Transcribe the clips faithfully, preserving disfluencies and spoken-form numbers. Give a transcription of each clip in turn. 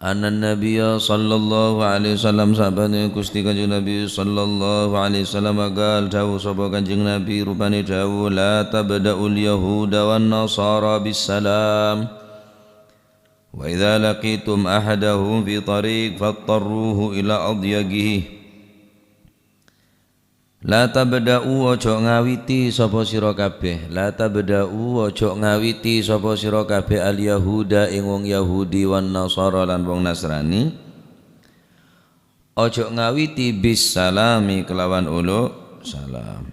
Anna Nabiyya sallallahu alaihi wasallam, sabâna Gusti Kanjeng Nabi sallallahu alaihi wasallam, qal, dhâbu sapa Kanjeng Nabi, rupane dhâbu, "La tabda'ul yahuda wan nasara bis salam. Wa idza laqitum ahadahum fi tariq fattarruhu ila adyaqihi." "La tabda'u, ojo ngawiti sapa sira kabeh. La tabda'u, ojo ngawiti sapa sira kabeh, al-yahuda, ing wong Yahudi, wan nasara, lan wong Nasrani. Ojo ngawiti bis salami, kelawan uluk salam.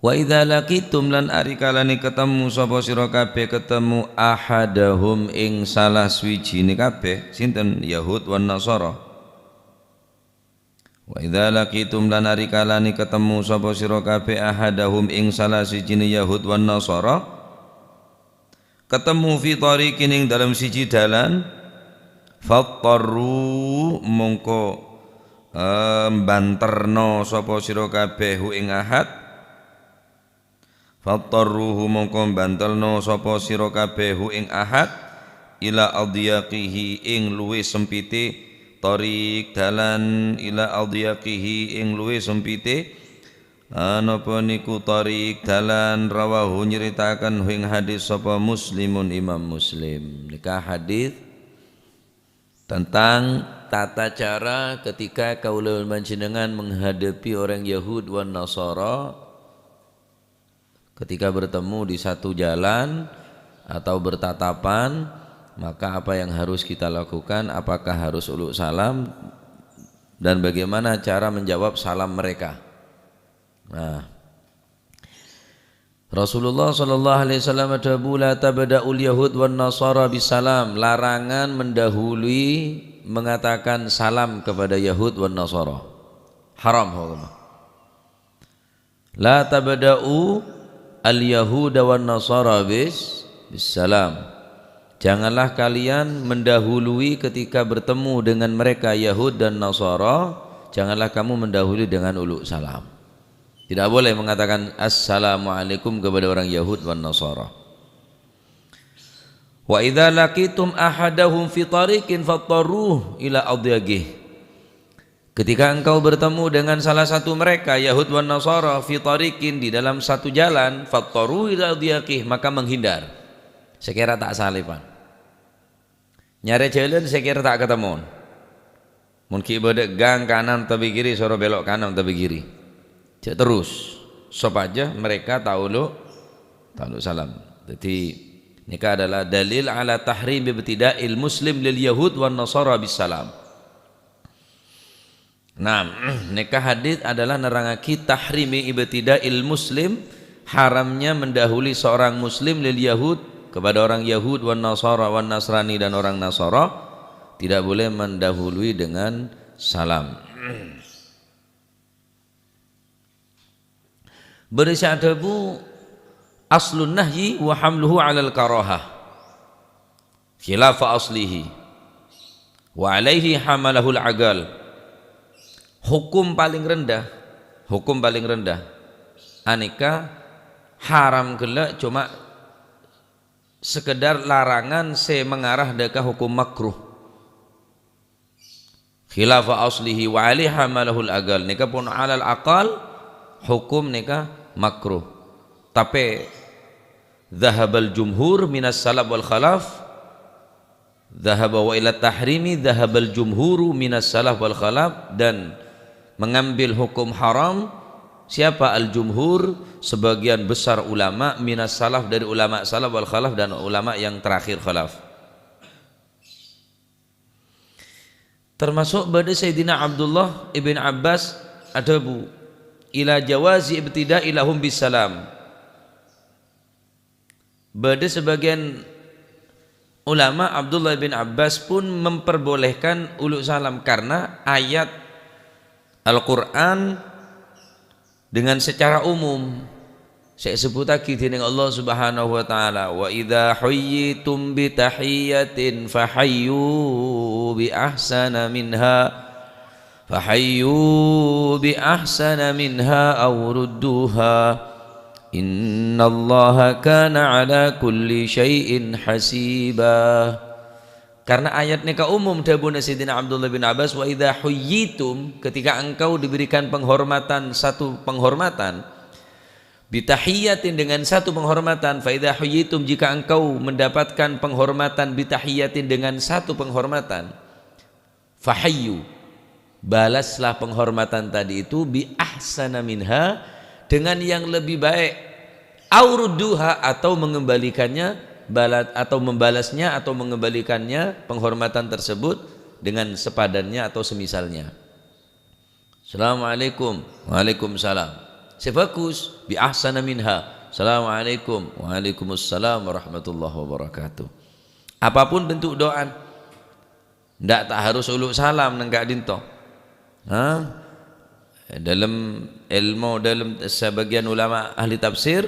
Wa idza laqitum, lan ari kalane ketemu sapa sira kabeh, ketemu ahadahum, ing salah swijine kabeh." Sinten? Yahud wan Nasara. "Wa idza laqitum, lan ari kalane ketemu sapa sira kabeh, ahadahum, ing salah sijine Yahud wan Nasara, ketemu fi tariqin, ing dalem siji dalan, fattarru, mongko, eh, mbanterno sapa sira kabeh hu ing ahad." "Fattarruhu, mongko mbantelno sapa sira kabeh hu ing ahad, ila adyaqihi, ing luwih sempite, tariq, dalan, ila adyaqihi, ing luwih sempite." Anapa niku tariq, dalan? Rawahu, nyeritakan hu ing hadis sapa Muslimun, Imam Muslim. Nika hadis tentang tata cara ketika kaula panjenengan menghadapi orang Yahud wan Nasara. Ketika bertemu di satu jalan atau bertatapan, maka apa yang harus kita lakukan? Apakah harus uluk salam? Dan bagaimana cara menjawab salam mereka? Nah, Rasulullah sallallahu alaihi wasallam adhâbu, "La tabda'ul yahud wan nasara bisalam." Larangan mendahului mengatakan salam kepada Yahud wan Nasara. Haram hukumnya. "La tabda'u al-yahuda wan nasara bis, bis salam." Janganlah kalian mendahului ketika bertemu dengan mereka, Yahud dan Nasara, janganlah kamu mendahului dengan uluk salam. Tidak boleh mengatakan assalamualaikum kepada orang Yahud wan Nasara. "Wa idza laqitum ahadahum fi tariqin fattaruh ila adyaqih." Ketika engkau bertemu dengan salah satu mereka, Yahud wan Nasara, fi tariqin, di dalam satu jalan, fattaruh ila adyaqih, maka menghindar. Sekira tak salipan. Nyarè jhâlân sekira ta' katemmo. Mon ghi' bâdâ gang kanan otabâ kiri, soro belok kanan otabâ kiri. Jhâ' terros, sopajâ mereka ta' uluk, ta' uluk salam. Dhâddhi, nèka adalah dalil ala tahrim ibtida'il muslim lil yahud wan nasara bis salam. Nah, nèka hadits adalah nerrangngaghi tahrimi ibtida'il muslim, haramnya mendahului seorang muslim lil yahud, kepada orang Yahud, wan nasara, wan nasrani, dan orang Nasara, tidak boleh mendahului dengan salam. Bâdâ sè adhâbu, "Aslun nahyi wa hamluhu 'alal karahah, khilafa aslihi, wa 'alaihi hamalahul aqal." Hukum paling rendah, hukum paling rendah, anèka haram ghellâ' coma sekedar larangan sè mengarah dâ' ka hukum makruh. Khilafa aslihi wa 'alaihi hamalahul aqal. Nèka pon 'alal aqal, hukum nèka makruh. Tapè, dzahabal jumhur minas salaf wal khalaf, dzahaba wa ila tahrimi, dzahabal jumhuru minas salaf wal khalaf, dan mengambil hukum haram, siapa al-jumhur? Sebagian besar ulama, minas salaf, dari ulama salaf wal khalaf, dan ulama yang terakhir khalaf. Termasuk bâdâ Sayyidina Abdullah ibn Abbas adhâbu, "Ila jawazi ibtida'i lahum bis salam." Bâdâ sebagian ulama, Abdullah bin Abbas pun memperbolehkan uluk salam karena ayat Al-Qur'an dengan secara umum. Sè èsebbhuttaghi dènèng Allah Subhanahu wa Ta'ala, "Wa idza huyyitum bi tahiyyatin fahayyu bi ahsana minha, fahayyu bi ahsana minha aw rudduha. Innallaha kana 'ala kulli syai'in hasiba." Karena ayat nèka umum, dhâbuna Sayyidina Abdullah bin Abbas, "Wa idza huyyitum," ketika engkau diberikan penghormatan, satu penghormatan, "bitahiyyatin," dengan satu penghormatan, "fa idza huyyitum," jika engkau mendapatkan penghormatan, "bitahiyyatin," dengan satu penghormatan, "fahayyu," balaslah penghormatan tadi itu, "bi ahsana minha," dengan yang lebih baik, "au rudduha," atau mengembalikannya, bala-, atau membalasnya atau mengembalikannya penghormatan tersebut dengan sepadannya atau semisalnya. "Assalamualaikum." "Waalaikumsalam." Sè bhâghus, "bi ahsana minha." "Assalamualaikum." "Waalaikumsalam warahmatullahi wabarakatuh." Apapun bentuk doa, ndak ta' harus ulu' salam neng ka'dinto. Ha? Dalam ilmu, dalam sebagian ulama ahli tafsir,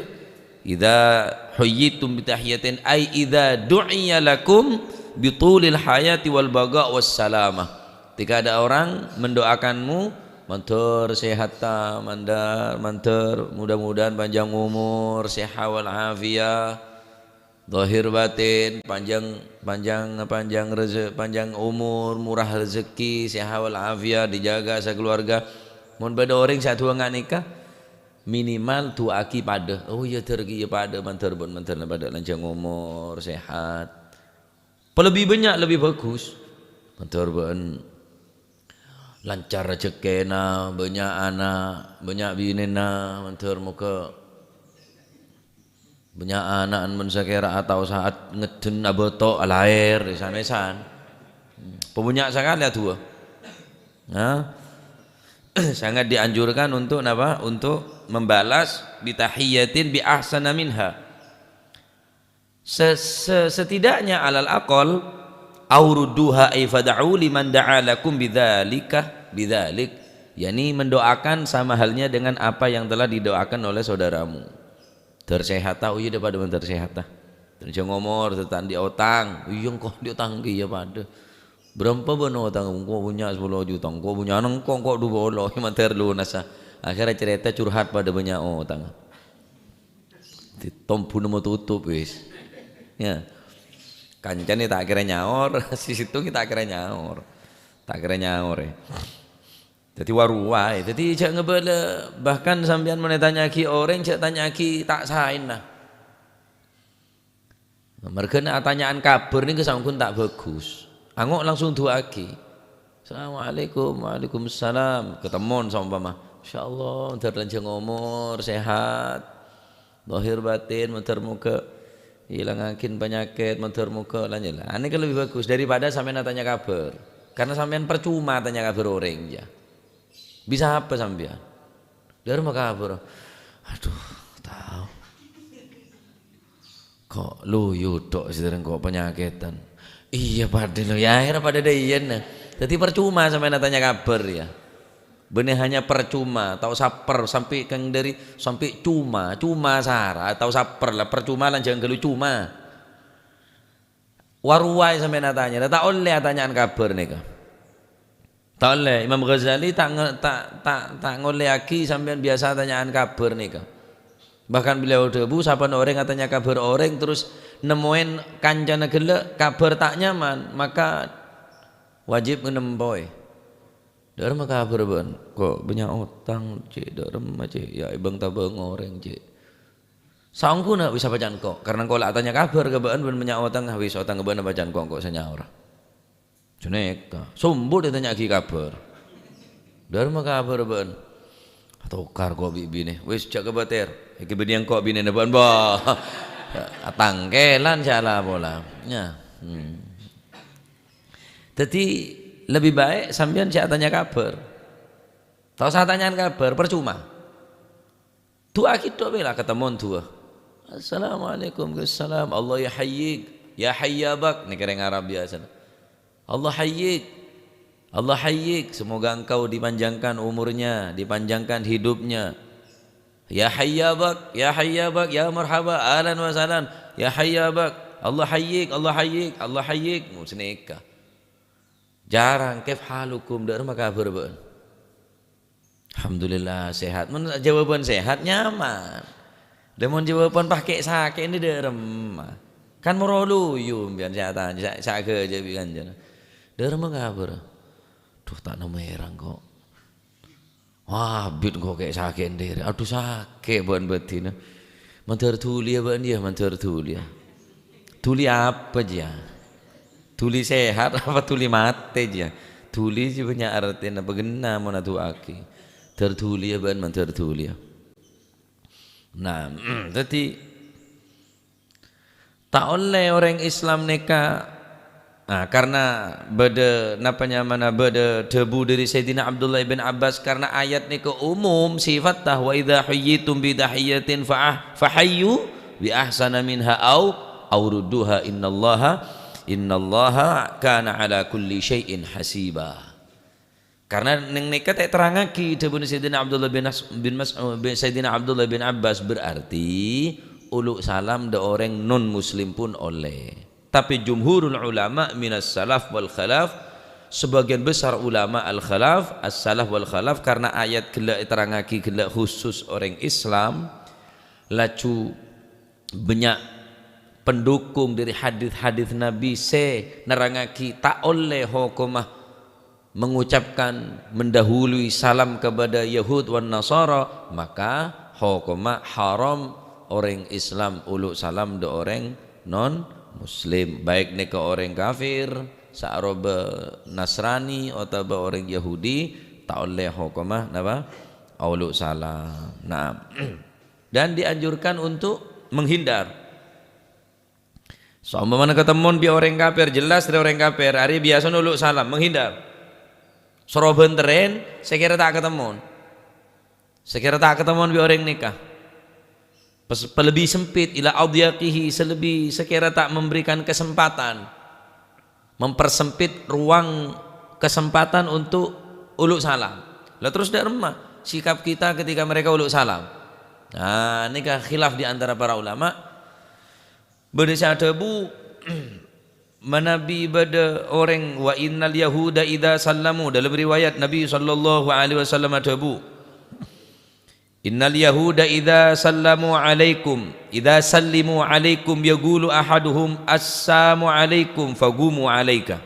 "Idza huyyitum bitahiyatin," ay idza du'iya lakum bitulil hayati wal baqa was salamah. Ketika ada orang mendoakanmu, "Mandhâr sehat ta', mandhâr, mandhâr, mudah-mudahan panjang umur, sehat wal afiyah, zahir batin, panjang, panjang, panjang reze-, panjang umur, murah rezeki, sehat wal afiyah, dijaga sakeluarga." Mon bâdâ orèng sè adu'a nga' nèka, minimal du'aaghi padâ. "Oh iyâ, dhâr kèya padâ, mandhâr bân mandhâr padâ lanjhâng omor, sehat." Apa lebbi bânnya', lebbi bhâghus. Mandhâr bân lancar rejhekkèna, bânnya' ana', bânnya' binèna, mandhâr moghâ bânnya' ana'na, mon sakèra atao sa'at ngèddhân abâto' alaèr, san-èsan. Apa bânnya' sakalè adu'a. Nah, sangat dianjurkan untuk napa? Untuk membalas bitahiyatin bi ahsana minha. Se-, se-, setidaknya alal aqal, "Au rudduha ay fad'u liman da'a lakum bidzalika, bidzalik." Yakni mendoakan sama halnya dengan apa yang telah didoakan oleh saudaramu. "Dhâr sehat ta'?" "Oh iyâ, dhâ' padâ mandhâr sehat ta'." "Dhâr jhâng omor, dhâr ta' andi' otang." "Iyâ, engko' andi' otang kèya padâ." "Bârâmpa bân otang?" "Engko' bânnya' sapolo juta." "Engko' bânnya' ana' engko', engko' du polo." Mandhâr lunassa. Akhèrra carèta curhat padâ bânnya' otang. Ditombuna matutup wis. Ya. Kancana ta' kèra nyaor, sè sèttongnga ta' kèra nyaor. Ta' kèra nyaor, ya. Dhâddhi wa-ruwa, ya. Dhâddhi jhâ' ngabâlâ, bahkan sampèyan mon ètanya'aghi orèng, jhâ' tanya'aghi ta' saèna. Marghâna atanya'an kabhâr nèka saongghuna ta' bhâghus. Ango' langsung du'aaghi. "Assalamualaikum." "Waalaikumsalam." Katemmon saompama. "Insyaallah, dhâr lanjhâng omor, sehat. Zahir batin, mandhâr moghâ èlangngaghi panyakèt, mandhâr moghâ lanjhâng." Lah, nèka lebbi bhâghus daripada sampèyan atanya kabhâr. Karena sampèyan percuma atanya kabhâr orèng, ya. Bisa apa sampèyan? "Dhâr ma kabhâr?" "Adhu, tao. Ko' loyu tok sè dhâreng ko' panyakètan." "Iyâ, padâ lo, ya, akhèrra padâ dâ' iyâna." Dhâddhi percuma sampèyan atanya kabhâr, ya. Bânnè hanya percuma, tao sapper, sampè' kèng dâri, sampè' cuma, cuma sara, tao sapper la, percuma lanjhâng ghâllu cuma. Wa-ruwa sampèyan atanya, la ta' ollè atanya'an kabhâr nèka. Ta' ollè. Imam Ghazali ta' nge-, ta', ta', ta' ngollèyaghi sampèyan biyasa tanya'an kabhâr nèka. Bahkan beliau dhâbu, sapan orèng atanya kabhâr orèng, terus nemmoè kancana ghellâ' kabhâr ta' nyaman, maka wajib ngempoè. "Dhâr ma kabhâr bân?" "Ko' bânnya' otang, Cè', dhâr ma, Cè', ya èbâng-tabâng orèng, Cè'." "Saongghuna wis apa can ko'? Karena ko' la atanya kabhâr ka bâ'ân bân bânnya' otang, wis otang ka bâ'ân apa can ko', ko' sè nyaor." Ghânèka, sombhu' ètanya'aghi kabhâr. "Dhâr ma kabhâr bâ'ân?" "Tokar ko' bi' binè." "Wis, jhâ' kabâtèr. Èkè bânnè engko' binèna bâ'ân." Bâh. Atangkèlan sè ala pola. Ya. Hmm. Dhâddhi, lebih baik sampèyan jhâ' atanya kabhâr. Ta' osa atanya'an kabhâr, percuma. Du'aaghi tok bhâi la, katemmon du'a. "Assalamualaikum." "Waalaikumsalam." "Allah yahayyik." "Ya hayy ya bak." Nèka rèng Arab biyasana. "Allah hayyik. Allah hayyik. Semoga engkau dipanjangkan umurnya, dipanjangkan hidupnya." "Ya hayy ya bak, ya hayy ya bak, ya marhaba, ahlan wa sahlan. Ya hayy ya bak. Allah hayyik, Allah hayyik, Allah hayyik." Mo sanèka. Jarang, "Kaif halukum? Dhâr ma kabhâr bâ'ân?" "Alhamdulillah, sehat." Mon jawaban sehat, nyaman. Lah, mon jawaban pas kè' sakè', nè dhâ' remma. Kan moro luyu sampèyan sè atanya, sa-, saghâjâ bi' kancana. Dhârma kabhâr. Duh, ta' nemmo èrang, kok. Wah, abit engko' kè' sakè' ndhâri. Adhu, sakè' bân bâdhina. Mandhâr dhuli ya, bân, ya, mandhâr dhuli ya. Dhuli apa, jiyâ? Dhuli sehat apa dhuli matè, jiyâ? Dhuli jiyâ bânnya' artèna, bâghenna mon adu'aaghi. Dhâr dhuli ya, bân, mandhâr dhuli ya. Nah, dhâddhi, ta' ollè orèng Islam nèka, ah, karna bâdâ, napa nyamana, bâdâ dhâbu dhâri Sayyidina Abdullah ibn Abbas, karna ayat nèka umum sifatta, "Wa idza huyyitum bi tahiyyatin fa ah-, fa hayyu bi ahsana minha au, au rudduha, innallaha, innallaha kana ala kulli syai'in hasiba." Karna neng nèka ta' èterrangaghi dhâbuna Sayyidina Abdullah bin As-, bin Mas'ud, bin Sayyidina Abdullah bin Abbas, berarti ulu' salam dâ' orèng non-muslim pon ollè. Tapè jumhurul ulama minas salaf wal khalaf, sebagian besar ulama al-khalaf, as-salaf wal khalaf, karna ayat ghellâ' èterrangaghi ghellâ' khusus orèng Islam, laju bânnya' pendukung dhâri hadis-hadis Nabi sè nerrangaghi ta' ollè hokomma mengucapkan, mendahului salam kepada Yahud wan Nasara, maka hokomma haram orèng Islam ulu' salam dâ' orèng non-muslim, baik nèka orèng kafir, saaroba Nasrani, otabâ orèng Yahudi, ta' ollè hokomma napa? Ulu' salam. Nah, dan dianjurkan untuk menghindar. Saompamana katemmon bi' orèng kafir, jelas dhâri orèng kafir, arè biyasana ulu' salam, menghindar. Soro bhânterrèn, sakèra ta' katemmon. Sakèra ta' katemmon bi' orèng nèka. Pes-, palebbi sempit, ila adyaqihi, salebbi sakèra ta' memberikan kesempatan. Mempersempit ruang kesempatan untuk ulu' salam. Lah terros dâ' remma sikap kita ketika mereka ulu' salam? Nah, nèka khilaf di antara para ulama. Bâdâ sè adhâbu, manabi bâdâ orèng, "Wa innal yahuda idza sallamu," dalam riwayat Nabi sallallahu alaihi wasallam adhâbu, "Innal yahuda idza sallamu alaikum, idza sallimu alaikum yaqulu ahaduhum, 'Assamu alaikum,' faqumu alaika."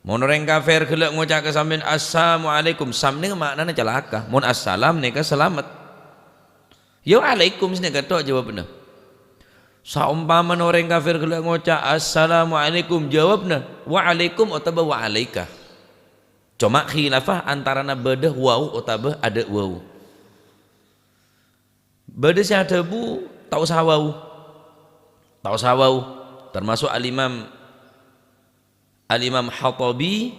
Mon orèng kafir ghellâ' ngoca' ka sampèyan, "Assamu alaikum," sam nèka ma'nana calaka. Mon assalam nèka salamet. Ya, "Waalaikum," sanèka tok jawabanna. Saompamana orèng kafir ghellâ' ngoca', "Assalamualaikum," jawabanna, "Waalaikum" otabâ "Waalaika." Coma khilafah antarana bâdâ wawu otabâ adâ' wawu. Bâdâ sè adhâbu, "Ta' osa wawu." Ta' osa wawu. Termasuk Al-Imam Al-Imam Hatabi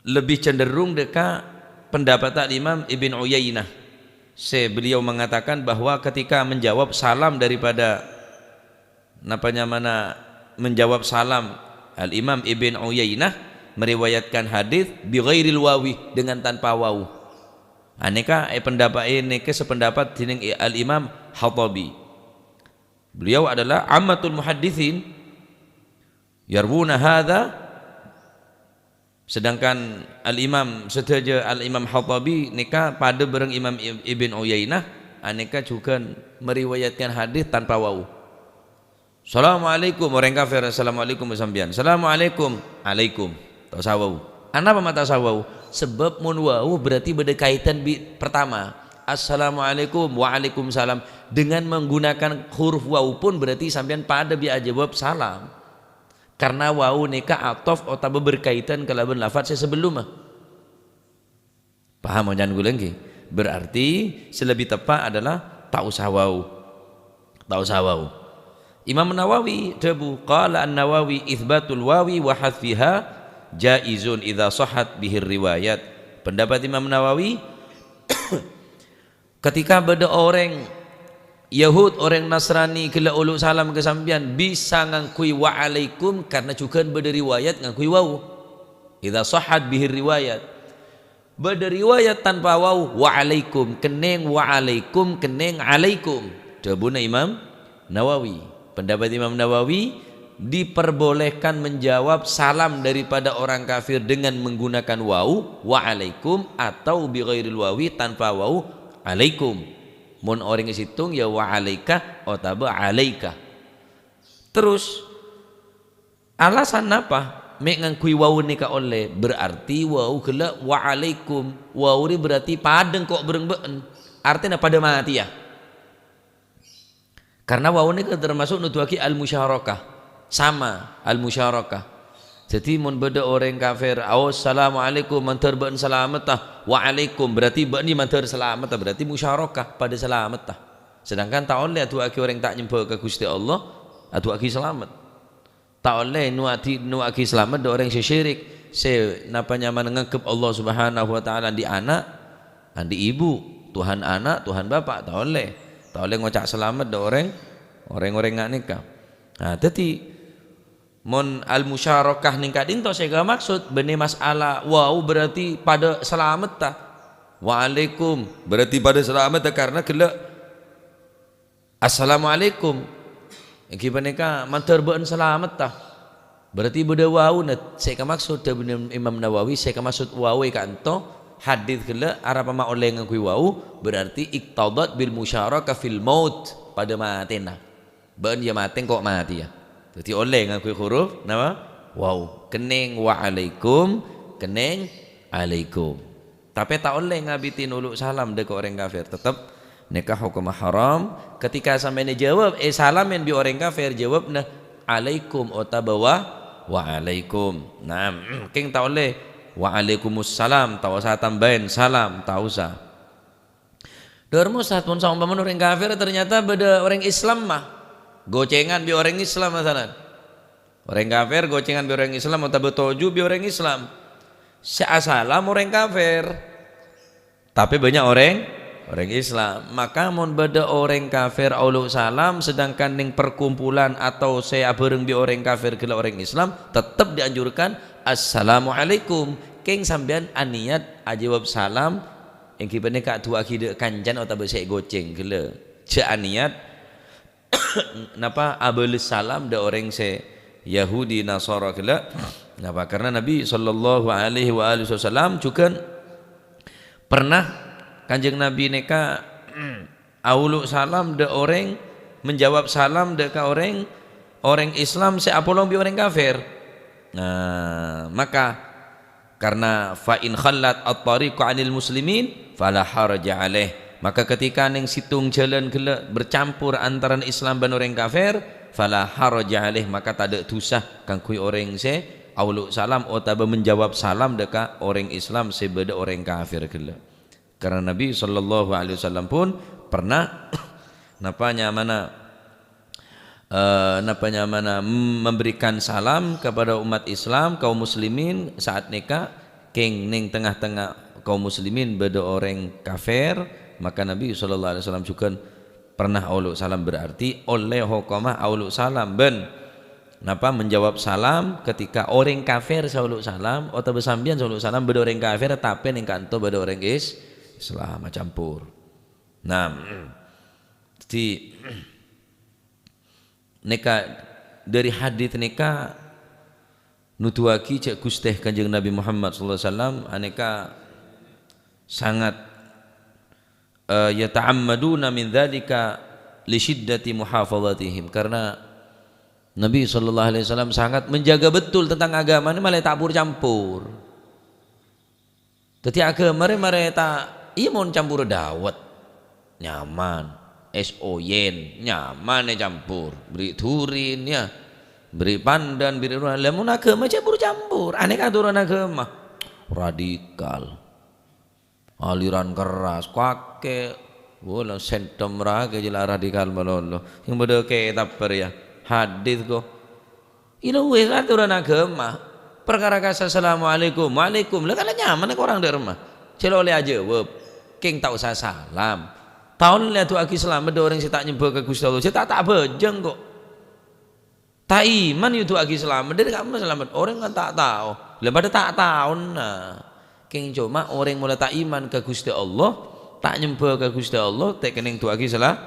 lebih cenderung dâ' ka pendapatta Al-Imam Ibn Uyainah, sè beliau mengatakan bahwa ketika menjawab salam daripada, napa nyamana, menjawab salam, Al-Imam Ibn Uyainah meriwayatkan hadis bi ghairil wawi, dengan tanpa wawu. Anèka, eh, pendapatè nèka sependapat dhinèng Al-Imam Hatabi. Beliau adalah ammatul muhaddisin. Yarwuna hadza, sedangkan Al-Imam, sadhâjâ Al-Imam Hatabi nèka padâ bâreng Imam Ib-, Ibn Uyainah, anèka jhughân meriwayatkan hadis tanpa wawu. "Assalamualaikum," orèng kafir, "Assalamualaikum," sampèyan. "Assalamualaikum," "Alaikum." Ta' osa wawu. Anapa ma' ta' osa wawu? Sebab mon wawu berarti bâdâ kaitan bi' pertama. "Assalamualaikum," "Waalaikumsalam." Dengan menggunakan huruf wawu pun berarti sampèyan padâ bi' ajâwâb salam. Karna wawu nèka athof otabâ berkaitan kalabân lafat sè sabellumma. Paham oca'na kaulâ, ènggi? Berarti sè lebbi teppa' adalah ta' osa wawu. Ta' osa wawu. Imam Nawawi dhâbu, qala An-Nawawi, "Itsbatul wawi wa hadzfiha jaizun idza shahhat bihir riwayat." Pendapat Imam Nawawi, ketika bâdâ orèng Yahud, orèng Nasrani ghellâ' olo' salam ka sampèyan, bisa ngangghuy "Waalaikum" karna jhughân bâdâ riwayat ngangghuy wawu. Idza shahhat bihir riwayat. Bâdâ riwayat tanpa wawu, "Waalaikum," kennèng "Waalaikum," kennèng "Alaikum." Dhâbuna Imam Nawawi. Pendapat Imam Nawawi, diperbolehkan menjawab salam daripada orang kafir dengan menggunakan wawu, "Waalaikum," atau bi ghairil wawi, tanpa wawu, "Alaikum." Mon orèng sèttong ya "Waalaika" otabâ "Alaika." Terros, alasan napa mè' ngangghuy wawu nèka ollè? Berarti wawu ghellâ' wa'alaikum. Wawu rè berarti padâ engko' bhâreng bâ'en. Artèna padâ matèya. Karna wawu nèka termasuk nuduwaghi al-musyarakah. Sama, al-musyarakah. Dhâddhi, mon bâdâ orèng kafir, "Assalamualaikum," mandhâr bâ'en salametta. "Waalaikum," berarti bâ'en mandhâr salametta, berarti musyarakah, padâ salametta. Sedangkan ta' ollè adu'aaghi orèng ta' nyembhâ ka Ghustè Allah, adu'aaghi salamet. Ta' ollè nu'adi-, nu'aaghi salamet dâ' orèng sè syirik, sè napa nyamana nganggep Allah Subhanahu wa Ta'ala andi' ana', andi' ibu, Tuhan ana', Tuhan bapa', ta' ollè. Ta' ollè ngoca' salamet dâ' orèng, orèng-orèng nga' nèka. Nah, dhâddhi, mon al-musyarakah nèng ka'dinto sè èkamaksud, bânnè mas'ala wawu berarti padâ salametta. Waalaikum, berarti padâ salametta karna ghellâ' Assalamualaikum. Èngghi panèka mandhâr bâ'en salametta. Berarti bâdâ wawuna. Sè èkamaksud, dhâbuna Imam Nawawi, sè èkamaksud wawu è ka'anto hadis ghellâ', arapa ma' ollè ngangghuy wawu, berarti iqtadat bil musyarakah fil maut, padâ matèna. Bâ'en ya matè, engko' matèya. Dhâddhi ollè ngangghuy huruf napa? Wawu. Kennèng waalaikum, kennèng alaikum. Tapè ta' ollè ngabidhi nolo' salam dâ' ka orèng kafir. Tettep nèka hokomma haram. Ketika sampèyan èjâwâb, èsalamè bi' orèng kafir, jâwâbbhâ, "Alaikum" otabâ wa-, "Waalaikum." Nah, kèng ta' ollè, "Waalaikumussalam," ta' osa tambâi salam, ta' osa. Dâr Ustaz, mon saompamana orèng kafir ternyata bâdâ orèng Islam, ma'. Gocèngan bi' orèng Islam, masalan. Orèng kafir gocèngan bi' orèng Islam otabâ toju' bi' orèng Islam. Sè asalam orèng kafir. Tapè bânnya' orèng, orèng Islam. Maka mon bâdâ orèng kafir aolo' salam, sedangkan nèng perkumpulan atau sè abhâreng bi' orèng kafir ghellâ' orèng Islam, tettep dianjurkan, "Assalamualaikum." Kèng sampèyan aniyat ajâwâb salam, èngghi panèka adu'aaghi dâ' kancana otabâ sè ègocèng ghellâ'. Jhâ' aniyat napa, abâles salam dâ' orèng sè Yahudi Nasara ghellâ'. Napa? Karna Nabi sallallahu alaihi wa alihi wasallam jhughân pernah, Kanjeng Nabi nèka aolo' salam dâ' orèng, menjawab salam dâ' ka orèng, orèng Islam sè apolong bi' orèng kafir. Nah, maka Karna, "Fa in khallat at-thariqu 'anil muslimin, fala haraja 'alaih." Maka ketika neng settong jhâlân ghellâ' bercampur antarana Islam bân orèng kafir, fala haraja 'alaih, maka tadâ' dhusa kaangghuy orèng sè aolo' salam otabâ menjawab salam dâ' ka orèng Islam sè bâdâ orèng kafir ghellâ'. Karena Nabi sallallahu alaihi wasallam pun pernah, napa nyamana, eh, napa nyamana, memberikan salam kepada umat Islam, kaum muslimin saat nèka, kèng neng tengah-tengah kaum muslimin bâdâ orèng kafir, maka Nabi sallallahu alaihi wasallam jhughân pernah aolo' salam, berarti ollè hokomma aolo' salam bân napa menjawab salam ketika orèng kafir sè aolo' salam otabâ sampèyan sè aolo' salam bâdâ orèng kafir tapè neng ka'anto bâdâ orèng Is-, Islam, acampur. Nah, dhâddhi nèka dâri hadits nèka nuduwaghi jhâ' Ghustè Kanjeng Nabi Muhammad sallallahu alaihi wasallam anèka sangat eh, yata'ammaduna min dzalika li syiddati muhafadzatihim. Karena Nabi sallallahu alaihi wasallam sangat menjaga betul tentang agamanya, malah ta' pur-campur. Dhâddhi aghâma rè marè ta', iyâ mon campur dâwet, nyaman. Es oyen, nyaman è campur. Bâri' durin, yâ. Bâri' pandan, bâri' rowa. Lah mon aghâma campur-campur, anèka aturan aghâma. Radikal. Aliran keras, kakè. Wala sentem ra kè jhâ' la radikal malolo. Sè bâdâ kètab bâr yâ. Hadits ko. Ila wis aturan aghâma. Perkara kasa assalamualaikum, waalaikum. Lah kan nyaman kok orèng dâ' remma. Jhâ' la ollè ajâwâb. Kèng ta' osa salam. Ta' ollè adu'aaghi salamet dâ' orèng sè ta' nyembhâ ka Ghustè Allah. Sè ta', ta' abhâjâng kok. Ta' iman, yâ, du'aaghi salamet, dhâddhi ka'emma salamet. Orèng kan ta' tao. Lah, padâ ta' taona. Kèng coma orèng molaè ta' iman ka Ghustè Allah, ta' nyembhâ ka Ghustè Allah, ta' kennèng du'aaghi sala-,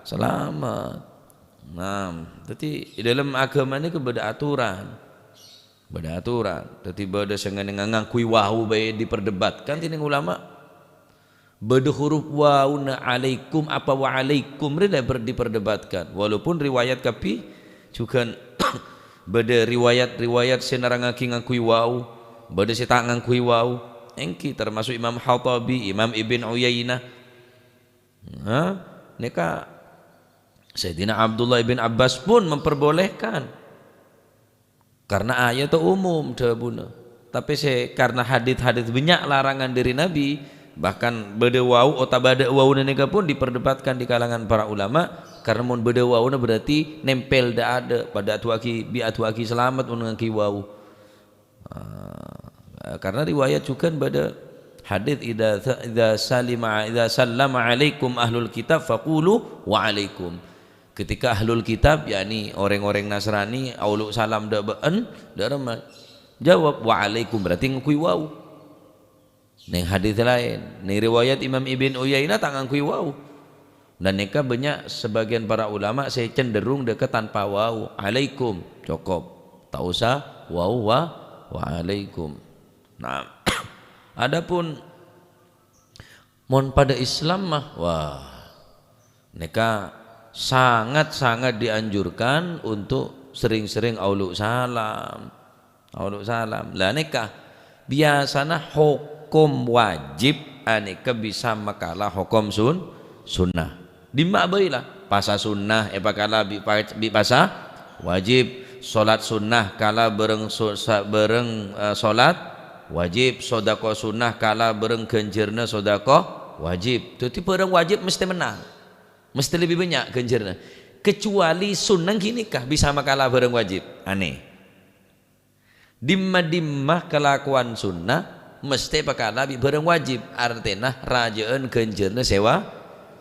salamet. Nah, dhâddhi, è dâlem aghâma nèko bâdâ aturan. Bâdâ aturan. Dhâddhi, bâdâ sè nganènga ngangghuy wawu bhâi diperdebatkan dhinèng ulama. Bâdâ huruf wawuna alaikum apa wa'alaikum rè la per-, diperdebatkan. Walaupun riwayat kabbhi Jhughân bâdâ riwayat-riwayat sè nerrangngaghi ngangghuy wawu, bâdâ sè ta' ngangghuy wawu. Èngghi termasuk Imam Khattabi, Imam Ibn Uyainah. Nah, nèka Sayyidina Abdullah ibn Abbas pun memperbolehkan. Karena ayat umum dhâbuna. Tapè sè karena hadits-hadits bânnya' larangan dâri Nabi, bahkan bâdâ wawu otabâ bâdâ wawuna nèka pun diperdebatkan di kalangan para ulama, karena mon bâdâ wawuna berarti nèmpèl dâ'-adâ', padâ adu'aaghi, bi' adu'aaghi salamet mon ngangghuy wawu. Ah, karena riwayat jhughân bâdâ hadits, "Idza sa-, idza salima, idza sallama alaikum ahlul kitab faqulu wa alaikum." Ketika ahlul kitab, yakni orèng-orèng Nasrani, aolo' salam dâ' bâ'en, dâ' remma jawab, "Wa alaikum," berarti ngangghuy wawu. Neng hadits laèn, neng riwayat Imam Ibn Uyainah ta' ngangghuy wawu. Dan nèka bânnya' sebagian para ulama sè cenderung dâ' ka tanpa wawu, "Alaikum," cokop. Ta' osa wawu wa, "Wa alaikum." Nah, adapun mon padâ Islam mah, wah, nèka sangat-sangat dianjurkan untuk sering-sering aolo' salam. Aolo' salam. Lah nèka, biyasana hokom wajib anèka bisa makala hokom sun-, sunnah. Dimma bhâi la, pasa sunnah èpakala bi' pa-, bi' pasa wajib. Solat sunnah kala bhâreng so-, sa-, bhâreng, eh, solat wajib. Sodako sunnah kala bhâreng ghânjhârânna sodako wajib. Dhâddhi bhâreng wajib mestè mennang. Mestè lebbi bânnya' ghânjhârânna. Kecuali sunnah ghânèka bisa makala bhâreng wajib. Anè. Dimma-dimma kalakowan sunnah mestè pakala bi' bhâreng wajib, artèna rajâ'ân ghânjhârânna sè wa-,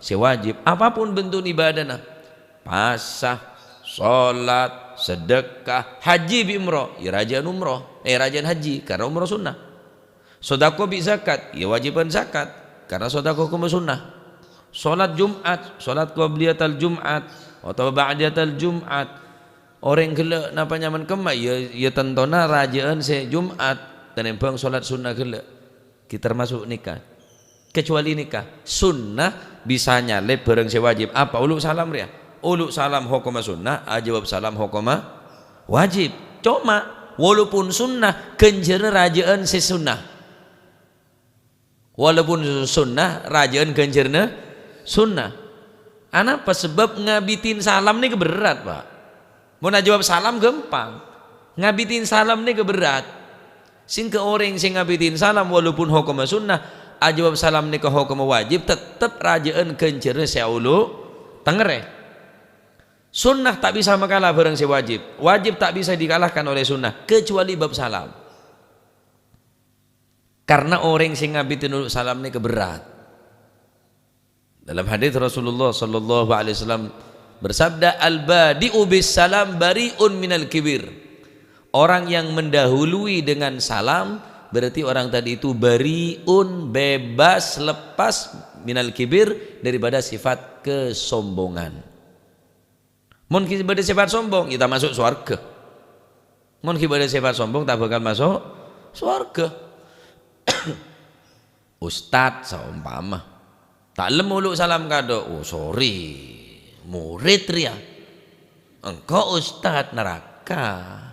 sè wajib. Apapun bentuk ibadahna, pasa, solat, sedekah, haji bi' umroh, ya rajâ'ân umroh, eh, rajâ'ân haji, karena umroh sunnah. Sodako bi' zakat, ya wajibân zakat, karena sodako hokomma sunnah. Solat Jum'at, solat qabliyatal Jum'at, otabâ ba'diyatal Jum'at, orèng ghellâ' napa nyamana kemma, ya, ya tantona rajâ'ân sè Jum'at, tanèmbhâng solat sunnah ghellâ'. Ghi' termaso' nèka. Kecuali nèka, sunnah bisa nyalèp bhâreng sè wajib. Apa? Olo' salam rèya. Olo' salam hokomma sunnah, ajâwâb salam hokomma wajib. Coma, walaupun sunnah, ghânjhârânna rajâ'ân sè sunnah. Walaupun sunnah, rajâ'ân ghânjhârânna sunnah. Anapa? Sabâb ngabidhi salam nèka berrâ', Pak. Mon ajâwâb salam ghâmpang. Ngabidhi salam nèka berrâ'. Sehingga orèng sè ngabidhi salam walaupun hokomma sunnah, ajâwâb salam nèka hokomma wajib, tettep rajâ'ân ghânjhârânna sè aolo' tengngèrè. Sunnah ta' bisa makala bhâreng sè wajib. Wajib tak bisa dikalahkan oleh sunnah, kecuali bab salam. Karena orèng sè ngabidhi olo' salam nèka berrâ'. Dalam hadis Rasulullah sallallahu alaihi wasallam bersabda, "Al-badi'u bis salam bari'un minal kibir." Orang yang mendahului dengan salam, berarti orang tadi itu bari'un, bebas, lepas, minal kibir, daripada sifat kesombongan. Mon ghi' bâdâ sèfat sombong, ya ta' maso' sowarghâ. Mon ghi' bâdâ sèfat sombong, ta' bhâkal maso' sowarghâ. Ustad saompama. Ta' lem olo' salam kadho, "Oh, sorry. Murid rèya." "Engko' ustad neraka."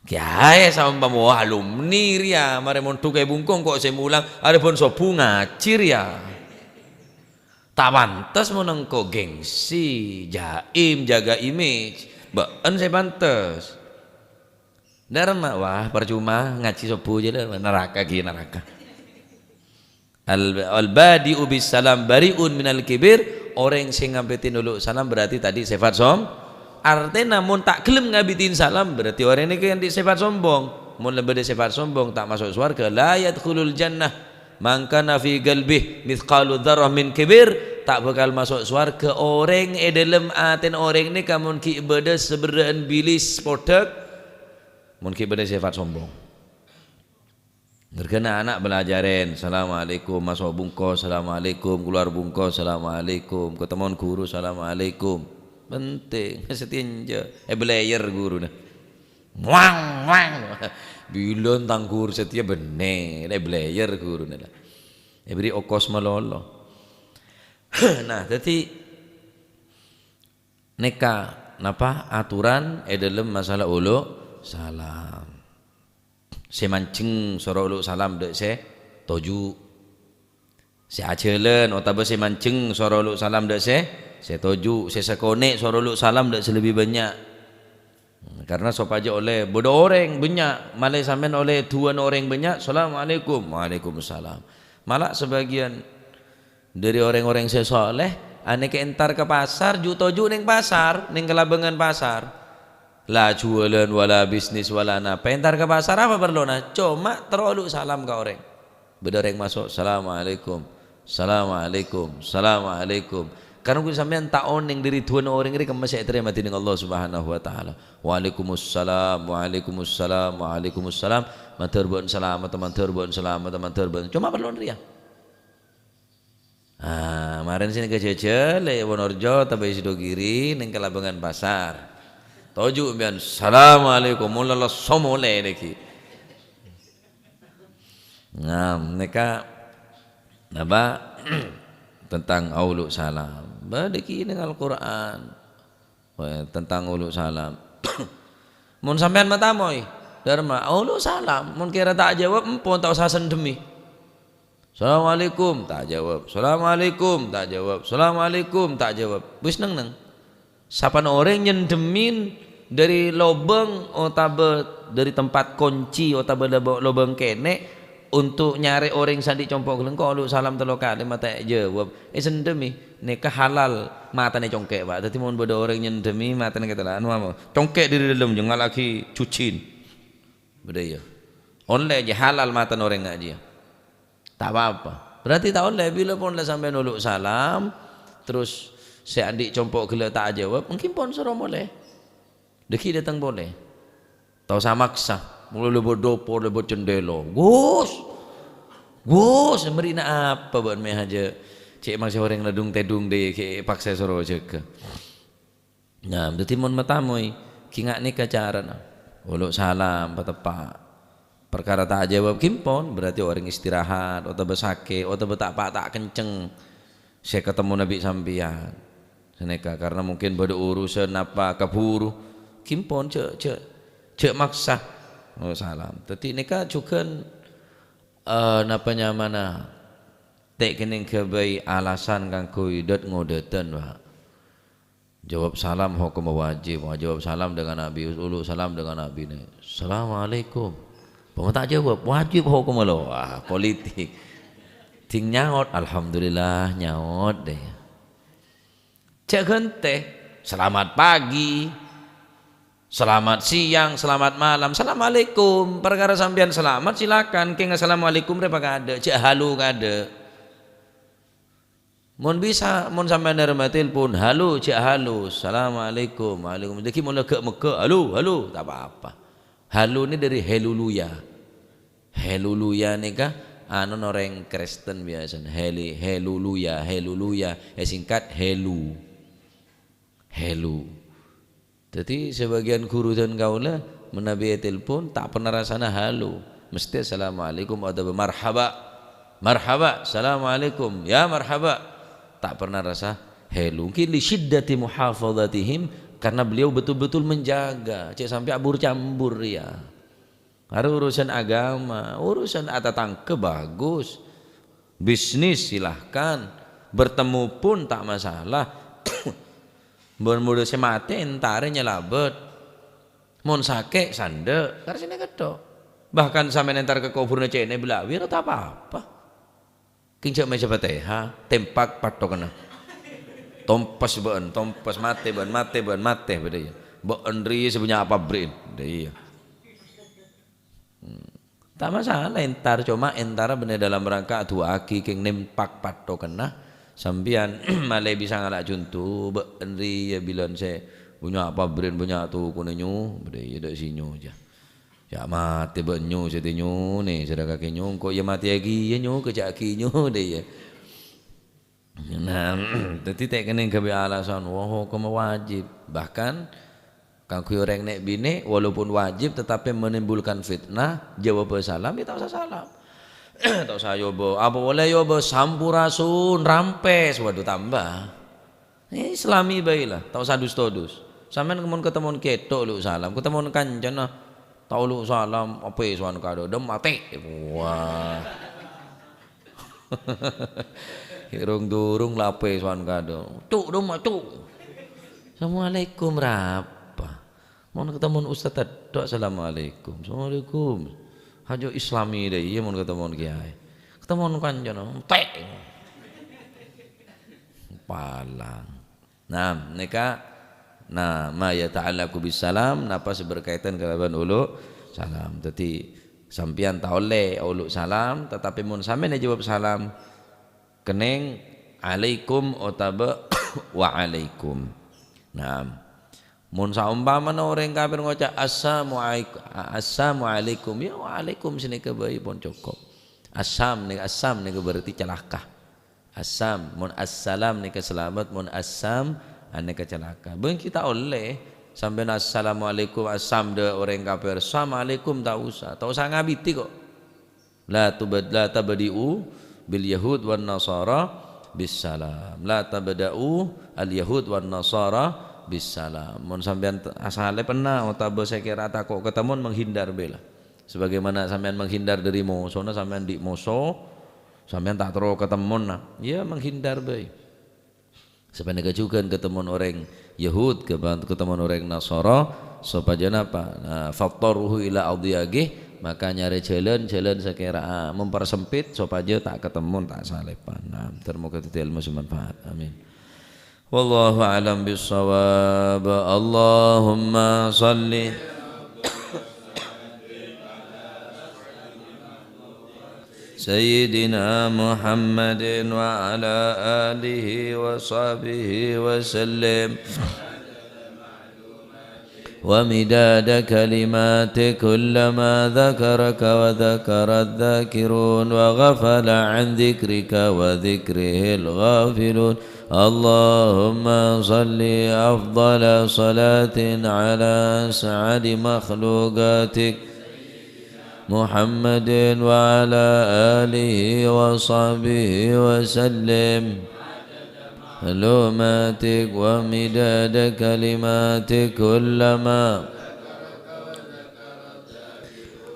Kèyaè saompama, "Wah, alumni rèya, marè mondhuk è bungkong kok sè mulang, arè bân sobbhu ngajhi rèya." Ta' pantes mon engko' gengsi, jaim, jaga image. Bâ'en sè pantes. Dâ' remma, "Wah, parcoma ngajhi sobbhu jâ la, neraka ghi neraka." Al-, al-badi'u bis salam bari'un minal kibir, orèng sè ngabidhi olo' salam berarti tadi sèfat som-, artèna mon ta' ghellem ngabidhi salam berarti orèng nèka andi' sèfat sombong. Mon la bâdâ sèfat sombong ta' maso' sowarghâ, la yadkhulul jannah man kana fi qalbih mithqalu dzarrah min kibir, ta' bhâkal maso' sowarghâ orèng è dâlem atèna orèng nèka mon ghi' bâdâ saberrâ'ân bilis podhâk, mon ghi' bâdâ sèfat sombong. Mergâna ana' bâlâjârèn, "Assalamualaikum," maso' bungko, "Assalamualaikum," kalowar bungko, "Assalamualaikum," katemmo ghuru, "Assalamualaikum." Penting, satèya enjâ'. Èbâlèyèr ghuruna. Wang, wang. Bilân tang ghuru satèya bânnè, èbâlèyèr ghuruna la. Èbèrri' okos malolo. Nah, dhâddhi Nèka napa aturan è dhâlem masalah olo' salam. Sè manjheng soro olo' salam dâ' sè toju'. Sè ajhâlân otabâ sè manjheng soro olo' salam dâ' sè, sè toju'. Sè sakonè' soro olo' salam dâ' sè lebbi bânnya'. Karna sopajâ ollè bâdâ orèng bânnya', malè sampèyan ollè duwâna orèng bânnya', "Assalamualaikum." "Waalaikumsalam." Mala sabâgiyân dhâri orèng-orèng sè soleh, anèka entar ka pasar, ju'-toju' neng pasar, neng kalabângan pasar. La juwâlân, wala bisnis, wala napa. Entar ka pasar, apa parlona? Coma terro olo' salam ka orèng. Bâdâ orèng maso', "Assalamualaikum, assalamualaikum, assalamualaikum." Karna ghu sampèyan ta' onèng dhâri duwâna orèng rè kemma sè ètarèma dhinèng Allah Subhanahu wa Ta'ala. "Waalaikumsalam, waalaikumsalam, waalaikumsalam." Mandhâr bâ'na salamet, mandhâr bâ'na salamet, mandhâr bâ'na. Coma parlona rèya. Ah, marèn sè nèka jhâjhâl è Wonorejo, otabâ è Sidogiri, neng kalabângan pasar. Toju' sampèyan, "Assalamualaikum," mola la somolè nèka. Nah, nèka napa tentang olo' salam. Bâdâ ghi' neng Al-Qur'an. Wah, tentang olo' salam. Mon sampèyan matamoy, dârma, olo' salam. Mon kèra ta' ajâwâb, empon ta' osa sendhemmè. "Assalamualaikum," ta' ajâwâb. "Assalamualaikum," ta' ajâwâb. "Assalamualaikum," ta' ajâwâb. Wis neng-neng. Sapana orèng nyendhemmè dhâri lobâng otabâ dhâri tempat konci otabâ lobâ-, lobâng kènè' untuk nyarè orèng sè andi' compo' ghellâ', engko' olo' salam tello kalè ma' ta' èjâwâb. Èsendhemmè, nèka halal matana congkè', Pak. Dhâddhi, mon bâdâ orèng nyendhemmè matana kètala, anu apa? Congkè' dhâri dhâlem, jhâ' ngala' aghi' jhujhin. Bâdâ, iyâ. Ollè jiyâ halal matana orèng na' jiyâ. Ta' pa-apa. Berarti ta' ollè, bilâ pon la sampèyan olo' salam, terros sè andi' compo' ghellâ' ta' ajâwâb, ènggi pon soro molè. Dhâggi' dâteng polè. Ta' osa maksa. Molaè lèbât dâpor, lèbât cendhèla. "Gus! Gus, mèrina apa bâ'na mè' hajâ?" Cè' maksa orèng la dung-tèdung dâ' ghi' paksa soro jâgâ. Nah, dhâddhi mon matamoy, ghi' nga' nèka carana. Olo' salam, pateppa'. Parkara ta' ajâwâb ghi' pon, berarti orèng istirahat, otabâ sakè', otabâ ta' pa-, ta' kenceng sè katemmona bi' sampèyan. Sanèka, karna mungkin bâdâ urusan apa kabhuru. Ghi' pon, jhâ', jhâ', jhâ' maksa. Oh, salam. Dhâddhi nèka jhughân, eh, napa nyamana, ta' kennèng ghâbây alasan kaangghuy dât-ngodâdhân, Pak. Jawab salam hokomma wajib. Wah, jawab salam dengan Nabi, ulu salam dengan Nabi nè. "Assalamualaikum." Bâ' ta' jawab, wajib hokomma lo. Wah, politik. Ding nyaot, "Alhamdulillah," nyaot dâ'. Jhâ' ghântè. "Selamat pagi. Selamat siang, selamat malam. Assalamualaikum." Parkara sampèyan salamet, silakan. Kèng assalamualaikum rè pakadâ', jhâ' halo kadâ'. Mon bisa, mon sampèyan nèrèma tèlpon, "Halo," jhâ' halo, "Assalamualaikum." "Waalaikum." Dhâggi' mon la ghâ'-meghâ', "Halo, halo," ta' pa-apa. Halo nè dhâri heluluya. Heluluya nèka anu orèng Kristen biyasana. Heli-, heluluya, heluluya, èsingkat helu. Helu. Dhâddhi, sabâgiyân ghuru dân kaulâ, manabi ètèlpon, ta' pernah rassana halo. Mesthè assalamualaikum otabâ marhaba. Marhaba, assalamualaikum. Ya marhaba. Ta' pernah rassa helo. Mungkin li syiddati muhafadzatihim, karena beliau betul-betul menjaga. Cè' sampè' abur-cambur, ya. Arè urusan agama, urusan atatangghâ bagus. Bisnis silahkan. Bertemu pun tak masalah. Mon bâdâ sè matè, èntarè nyalabât. Mon sakè', sandhâ'. Karè sènè kètto'. Bahkan sampè' èntar ka kobhurânna cènè bâlâwi, ta' pa-apa. Kèng jhâ' maca Fatihah, tèmpak pattokanna. Tompes bâ'ân, tompes, matè bâ'ân, matè bâ'ân, matè bâdâ, iyâ. Bâ'ân rèya sè bânnya' apa bherri'in? Bâdâ, iyâ. Hmm. Ta' masalah, èntar, coma èntara bânnè dalam rangka adu'aaghi kèng nèmpak pattokanna. Sampèyan malè bisa ngala' conto, bâ'ân rèya bilân sè bânnya' apa bherri'in, bânnya' tokona nyo, bâdâ, iyâ, dâ' sè nyo jâ. Jhâ' matè bâ'ân nyo sè tè nyonè, sè dâ' kakè nyo, engko' iyâ matèyaghi iyâ nyo, kèjhâ'aghi nyo, dâ' iyâ. Nah, dhâddhi ta' kènèng ghâbây alasan, "Wah, hokomma wajib." Bahkan, kaangghuy orèng nè' binè', walaupun wajib, tetapi menimbulkan fitnah, jawab salam, ya ta' osa salam. Ta' osa yobâ, apa polè yobâ, sampurasun, rampès, waduh, tambâ. Eh, islami bhâi la, ta' osa dus-todus. Sampèyan mon katemmon kèya ta' olo' salam, katemmon kancana ta' olo' salam, apè sowan kadhâ', dhâ' matè. Wah. Rong-durung la apè sowan kadhâ'. Cuk, dhâ' ma', cuk. Assalamualaikum, rapa? Mon katemmon ustad ta' assalamualaikum. Assalamualaikum. Ayo islami dâ' iyâ mon katemmon kèyaè. Katemmon kancana, matè. Palang. Nah, nèka, nah, ma yata'allaqu bis salam, napa sè berkaitan kalabân olo' salam. Dhâddhi, sampèyan ta' ollè olo' salam, tetapi mon sampèyan èjâwâb salam, kennèng alaikum otabâ waalaikum. Nah, mon saompamana orèng kafir ngoca' assalamualaikum, assalamualaikum, ya waalaikum sanèka bhâi pon cokop. Assam nèka, assam nèka berarti calaka. Assam, mon assalam nèka salamet, mon assam, anèka calaka. Bân ghi' ta' ollè, sampèyan assalamualaikum, assam dâ' orèng kafir, assalamualaikum ta' osa, ta' osa ngabidhi kok. La tubad-, la tabdi'u bil yahud wan nasara bis salam. La tabda'u al yahud wan nasara bis salam. Mon sampèyan t-, asalèpana otabâ sè kèra tako' katemmon, menghindar bhâi la. Sebagaimana sampèyan menghindar dâri mosona, sampèyan andi' moso, sampèyan ta' terro katemmon, nah. Iyâ, menghindar bhâi. Sapanèka jhughân katemmon orèng Yahud, kaba-, katemmon orèng Nasara, sopajâ napa? Nah, fattaruhu ila adyaqih, maka nyarè jhâlân, jhâlân sè kèra mempersempit, sopajâ ta' katemmon, ta' salèpan. Nah, ter-, moga dhâddhi èlmo sè manfaat. Amin. Wallahu a'lam bissawab. Allahumma shalli Sayyidina Muhammadin wa ala alihi wa sahbihi wa sallim. ومداد كلماتك كلما ذكرك وذكر الذاكرون وغفل عن ذكرك وذكره الغافلون. اللهم صل أفضل صلاة على أسعد مخلوقاتك محمد وعلى آله وصحبه وسلم. معلوماتك ومداد كلماتك كلما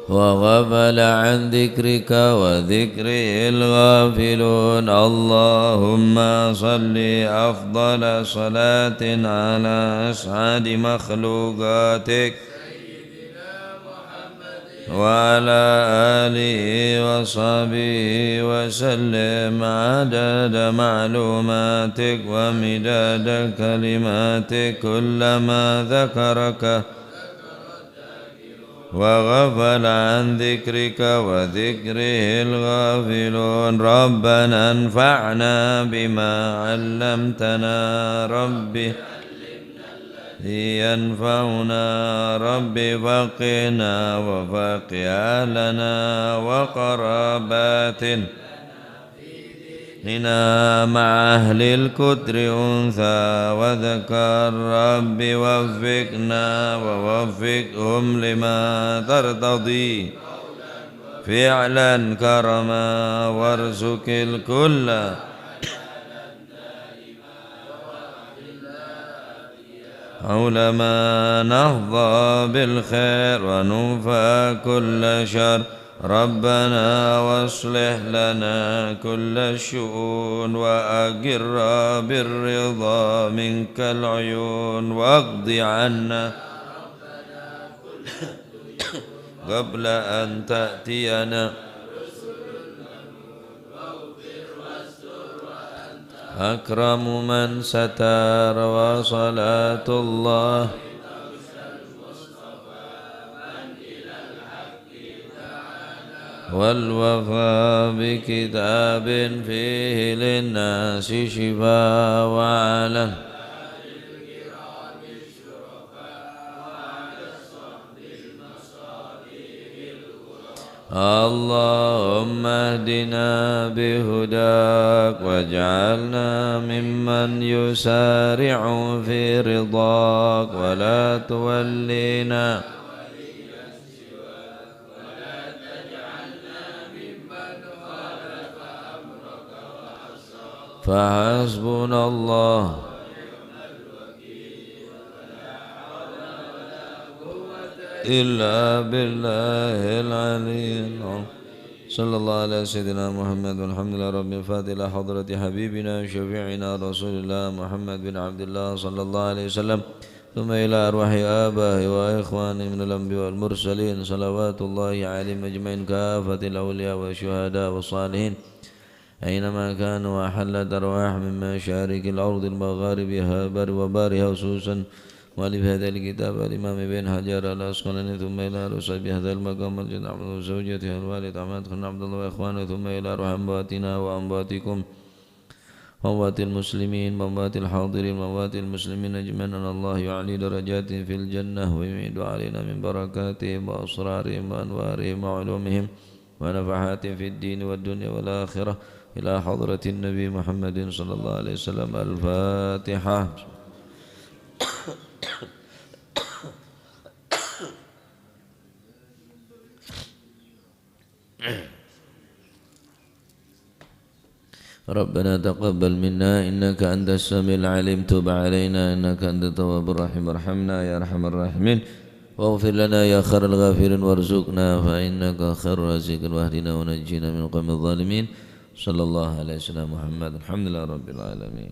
وغفل عن ذكرك وذكره الغافلون. اللهم صل أفضل صلاة على أسعد مخلوقاتك وعلى آله وصحبه وسلم عدد معلوماتك ومداد كلماتك كلما ذكرك وغفل عن ذكرك وذكره الغافلون. ربنا انفعنا بما علمتنا. رب الذي ينفعنا. رب فقهنا وفقه أهلنا وقراباتنا مع أهل الكتر أنثى وذكر. رب وفقنا ووفقهم لما ترتضي فعلا كرما وارزق الكل علماء نهضى بالخير ونوفى كل شر. ربنا واصلح لنا كل الشؤون وأقر بالرضا منك العيون واقض عنا قبل أن تأتينا أكرم من ستر. وصلاة الله والوفاء بكتاب فيه للناس شفاء وعلى اللهم اهدنا بهداك واجعلنا ممن يسارع في رضاك ولا تولنا فحسبنا الله إلا بالله العلي العظيم. صلى الله على سيدنا محمد والحمد لله رب الفاتحة إلى حضرة حبيبنا وشفيعنا رسول الله محمد بن عبد الله صلى الله عليه وسلم، ثم إلى أرواح آبائه وإخوانه من الأنبياء والمرسلين، صلوات الله عليهم أجمعين، كافة الأولياء والشهداء والصالحين، أينما كانوا، وحلت أرواح من مشارق الأرض المغاربها بر وبارها، خصوصا مؤلف هذا الكتاب الإمام ابن حجر العسقلاني، ثم إلى أهل صاحب هذا المقام الجد عبد الله وزوجته الوالد أحمد خان عبد الله وإخوانه، ثم إلى أرواح أمواتنا وأمواتكم، وأموات المسلمين، وأموات الحاضرين، وأموات المسلمين أجمعين، أن الله يعلي درجاتهم في الجنة ويمد علينا من بركاتهم وأسرارهم وأنوارهم وعلومهم ونفحات في الدين والدنيا والآخرة، إلى حضرة النبي محمد صلى الله عليه وسلم. الفاتحة. ربنا تقبل منا إنك أنت السميع العليم، تب علينا إنك أنت التواب الرحيم، ارحمنا يا أرحم الراحمين، واغفر لنا يا خير الغافرين، وارزقنا فإنك خير الرازقين، واهدنا ونجنا من القوم الظالمين. صلى الله على سيدنا محمد. الحمد لله رب العالمين.